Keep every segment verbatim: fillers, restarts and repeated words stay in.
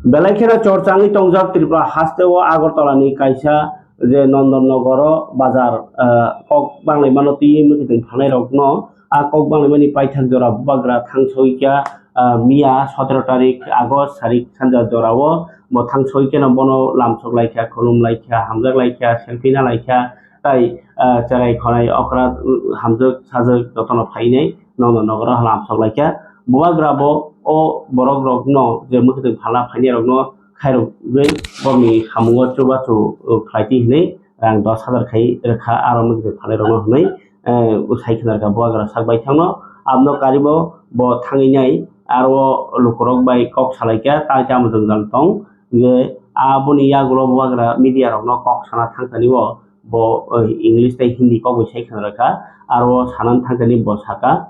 Belai kheno chorcha wngwi tongjak Tripura hasteo Agartala ni kaisa je Nondon Nogoro bazar, ah, kok banglaimano twiwi mwkhwtwng phalnairokno, a kok banglaimani paithak jora bubagra thang sogwi kha, ah, miya sotero tarik August sarik sanja jorao bo thang sogwi kheno bono lamsok lai kha, khulum lai kha, hamjak lai kha, selfie na lai kha, tai, ah, cherai khonai okra, uh, hamjak sajak jotono phainai. Nondon Nogoro lamsok lai kha. Bubagra bo o borok rokno je mwkhwtwng phala phainai rokno khairokgwi borokni samungo chubachu, uh, khlaiti hinwi rang dos hajar khai rwkha aro mwkhwtwng phalai rokno hinwi, eh, sai khna rwkha bubagra sak baithangno. Abono karibo bo thangwi nai aro lukurok bai kok salai kha tai tamo jwngjal tong. Hwnkhe aboni yagulo bubagra media rokno kok sana thangtani o bo, eh, English tei Hindi kok bai sai khna rwkha aro sanani thangtani bo saka.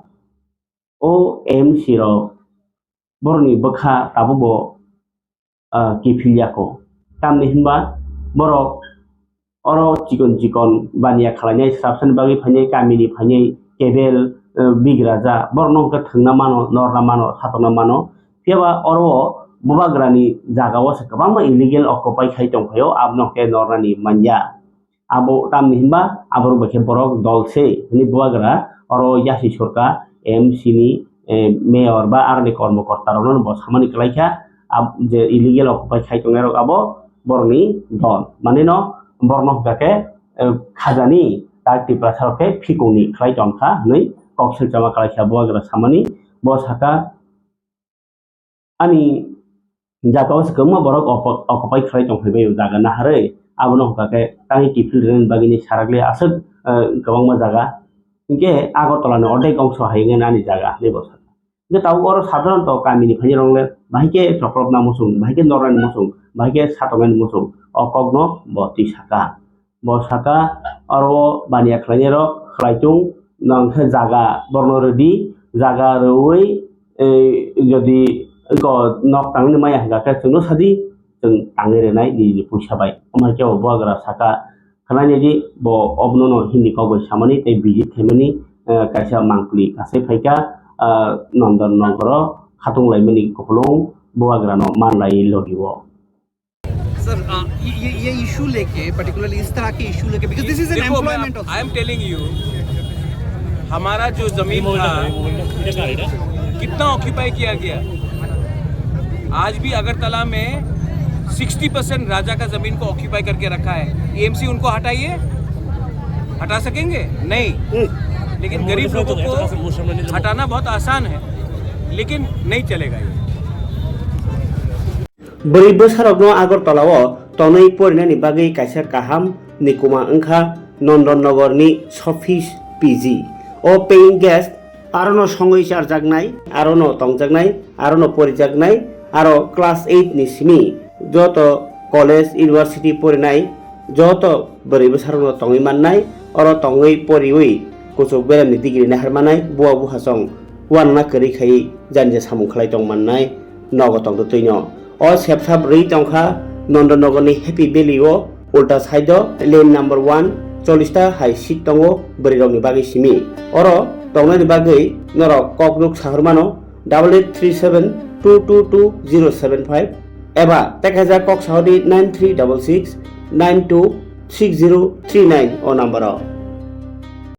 O M C rok borokni bwkha tabukbo, ah, kiphil yako. Tamni hinba borok oro chikon chikon baniya khwlainai, swrapsani bagwi phainai, kamini phainai, kebel, ah, bigraja, borokno hwnkhe thwngna mano, norna mano, satokna mano. Phiyaba oro bubagrani jagao se kwbangma illegal occupy khai tongphaio, abono hwnkhe nornani manya. Abo tamni hinba aborok bai khe borok dol se hwnwi bubagra oro yasi sorkar M C ni, eh, mayor ba aroni kormokorta rokno bo samani kwlai kha, ab-, je illegal occupy khai tongnai rok abo borokni dol. Mane no borokno hwnkha khe, eh, khajani tak Tiprasa rok khe phikungni khlai tong kha hwnwi kok silchama kwlai kha bubagra samani. Bo saka, ani jagao se kwbangma borok opo-, occupy khlai tong phai bai o jaga naharwi, abono hwnkha khe tangwi kiphil rwnani bagwi ni sarakle aswk, eh, kwbangma jaga. Hinkhe Agartala ni ordek ongso hai wngwi ani jaga hinwi bo sakha. Hinkhe tabuk oro sadharanto kamini phainai rok le bahai khe chokrop na muchung, bahai khe nornani muchung, bahai khe satoknani muchung, o kokno bo twi sakha. Bo saka, oro baniya khlainai rok khlai tung, nang khe jaga borno rwdi, jaga rwui, eh, jodi ko nok tangni maya hwnkha khe chwngno sadi, chwng tangwi rwnai nini puisa bai. Omo hai khe bo bubagra saka, khwnai nai di, bo obono no Hindi kok bai samani tei visit khaimani, eh, kaisa mangpili kasai phaikha, ah, Nondon Nogoro khatung laimani kupulung bubagra no manlai logi o. Sir, अ, ये, ये, ये इशू लेके, पर्टिकुलरली इस तरह के इशू लेके, because this is an देखो, मैं, employment of I am telling you, हमारा जो जमीन था, कितना ऑक्यूपाई किया गया? आज भी अगरतला में सिक्सटी परसेंट राजा का जमीन को ऑक्यूपाई करके रखा है। एएमसी उनको हटाइए, हटा सकेंगे? नहीं। लेकिन गरीब लोगों को हटाना बहुत आसान है, लेकिन नहीं चलेगा ये। Bwrwi bwsarokno Agartala-o tonwi porinani bagwi kaisa kaham ni kuma wngkha Nondon Nogor ni Sofis P G. O paying guest arono songwi charjaknai, arono tongjaknai, arono porijaknai, aro class eight ni simi joto college, university porinai joto bwrwi bwsarokno tongwi mannai, oro tongwi poriwi kuchuk beremni degree nahar manai, buwa buhasong uanana kwrwi khai jani je samung khlai tong mannai nogo tongtwtwino. O sepsa bwrwi tongkha Nondonogorni Happy Valley-o, ulta side-o lane number one, chollish ta hai seat tongo bwrwirokni bagwi simi. Oro tongnani bagwi norok kokrok sahor mano double eight three seven two two two zero seven five eba tei kaisa kok sahordi nine three double six nine two six zero three nine o number-o.